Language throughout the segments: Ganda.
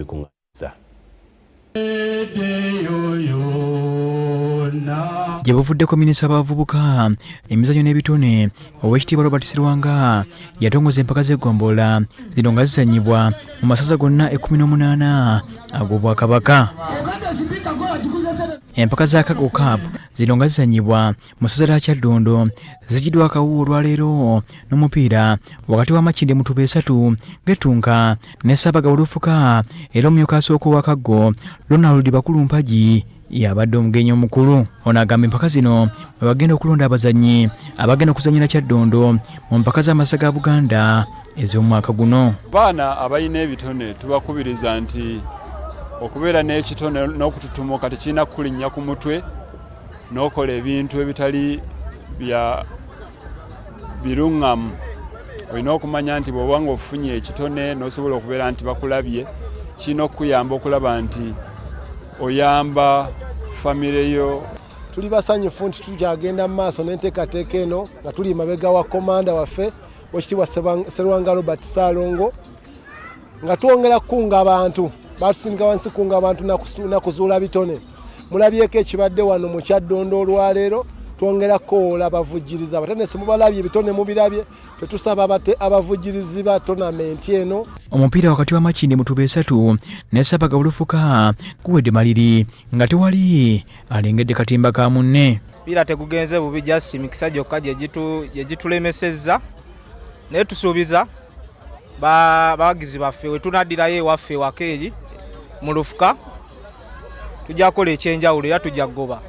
wabikuŋŋaanyiza. Gye buvuddeko minisita w'abavubuka, emizannyo n'ebitone Oweekitiibwa Robert Serwanga yatongoza empaka z'eggombolola zino nga zizannyibwa mu masaza gonna 18 ag'Obwakabaka. Empaka za Kaggo Cup zino nga zizannyibwa mu ssaza lya Kyaddondo zigiddwa akawuwo olwaleero n'omupiira wakati wa Makindye Mutuba 3 ng'ettunka ne Ssaabagabo Lufuka era omumyuka asooka owa Kaggo Ronald Bakulu Mpagi y'abadde omugenyi omukulu. Ono agamba empaka zino mwe bagenda okulonda abazannyi abagenda okuzannyira Kyaddondo mu mpaka z'amasaza ga Buganda ez'omwaka guno. Abaana abalina ebitone tubakubiriza nti okubeera n'ekitone n'okututumuka tekirina kukulinnya ku mutwe n'okola ebintu ebitali bya biruŋŋamu. Olina okumanya nti bw'oba ng'ofunye ekitone n'osobola okubeera nti bakulabye, kirina okukuyamba okulaba nti oyamba famire yo. Tuli basanyufu nti tukyagenda mu maaso n'enteekateeka eno nga tuli mabega wa komanda waffe Oweekitiibwa Serwanga Robert Ssaalongo, nga twongera kukunga abantu. Batusindika wansi kukunga abantu nakuzuula bitone. Mulabyeko ekibadde wano mu Kyaddondo olwaleero, twongera kukowoola abavujjirizi. Abatenesi mubalabye, ebitone mubirabye, ffe tusaba abavujjirizi ba tonamenti eno. Omupiira wakati wa Makindye Mutuba 3 ne Ssaabagabo Lufuka guwedde maliri nga tewali alengedde katimba ka munne. Omupiira tegugenze bubi, just mikisa gyokka gye gitulemesezza, naye tusuubiza bawagizi baffe we tunaddirayo ewaffe ewaka eri mu Lufuka tujja kukola ekyenjawulo era tujja kugoba.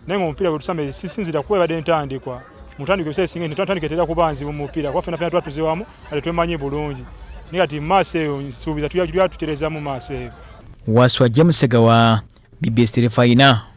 Naye ng'omupiira bwe tusamba sisinziira kuba ebadde ntandikwa. Mu ntandikwa ebiseera ebisinga entandikwa etera kuba nzibu mu mupiira kuba ffenna ffenna tuba tuze wamu ate twemanyi bulungi. Naye kati mu maaso eyo nsuubiza tujja tutereeza mu maaso eyo. Waswa James Segawa, BBS Terefayina.